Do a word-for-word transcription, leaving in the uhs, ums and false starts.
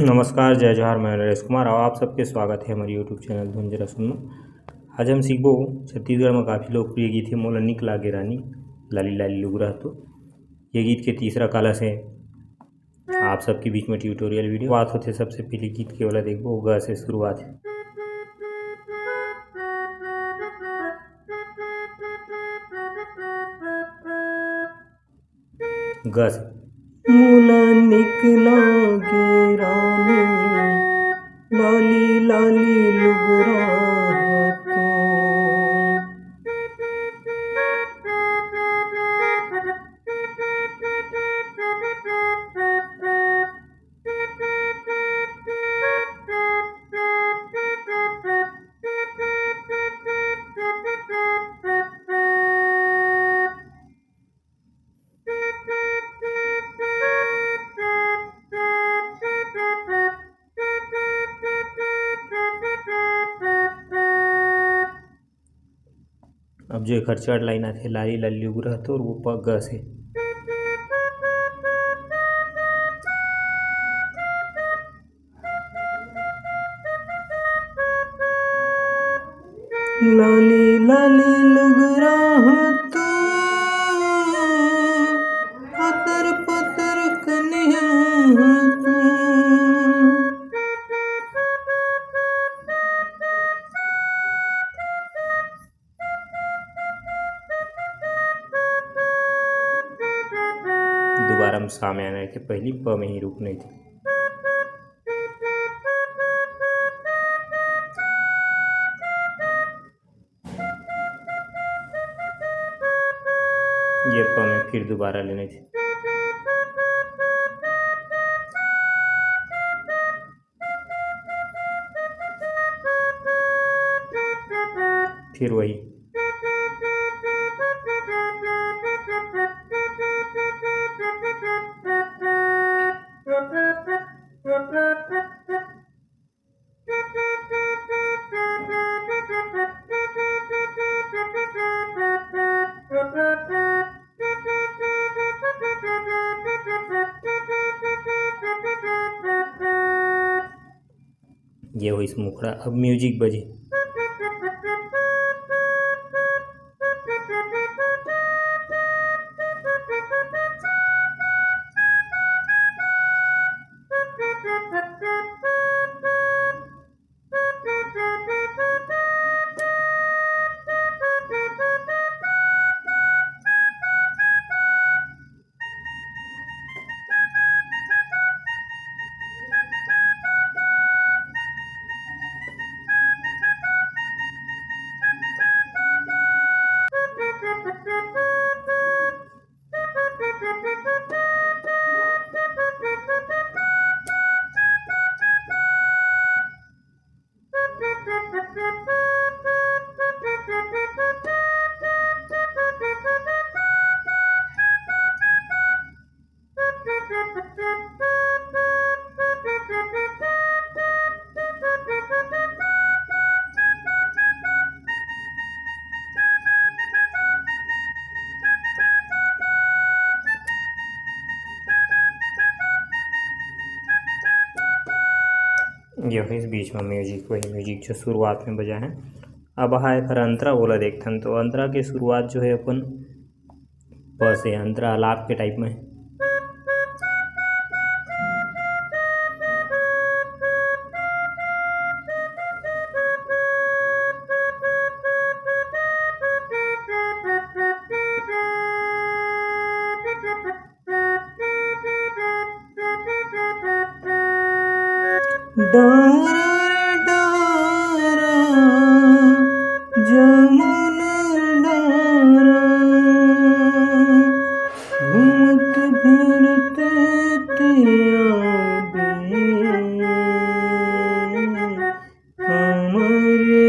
नमस्कार, जय जोहार, मैं नरेश कुमार और आप सबके स्वागत है हमारे YouTube चैनल धुन जरा सुन लो। आज हम सीखबो छत्तीसगढ़ में काफ़ी लोकप्रिय गीत है मोला निक लागे रानी, लाली लाली लुगरा। तो ये गीत के तीसरा काला से आप सबके बीच में ट्यूटोरियल वीडियो। बात होते सबसे पहले गीत के वाला देखबो, ग से शुरुआत है। ग से। मोला निक लागे रानी, लाली लाली लुगरा तू। अब जो एकर चढ़ लाइन आथे, लाली लाली लुगरा तोर, वो पग ग से। लाली लाली लुगरा हो तू, पतर पतर कनिहा हो तू। दोबारा में सामने आने के पहली प में ही रुकने थे। ये प में फिर दोबारा लेने थे। फिर वही। ये होइस मुखड़ा। अब म्यूजिक बजे। ये होइस बीच में म्यूजिक, वही म्यूजिक जो शुरुआत में बजा है। अब आहा एकर अंतरा, ओला देखथन। तो अंतरा के शुरुआत जो है अपन प से, अंतरा आलाप के टाइप में। डारा रे डारा, जमुना डारा, घूमत फिरत तिया बे, हमर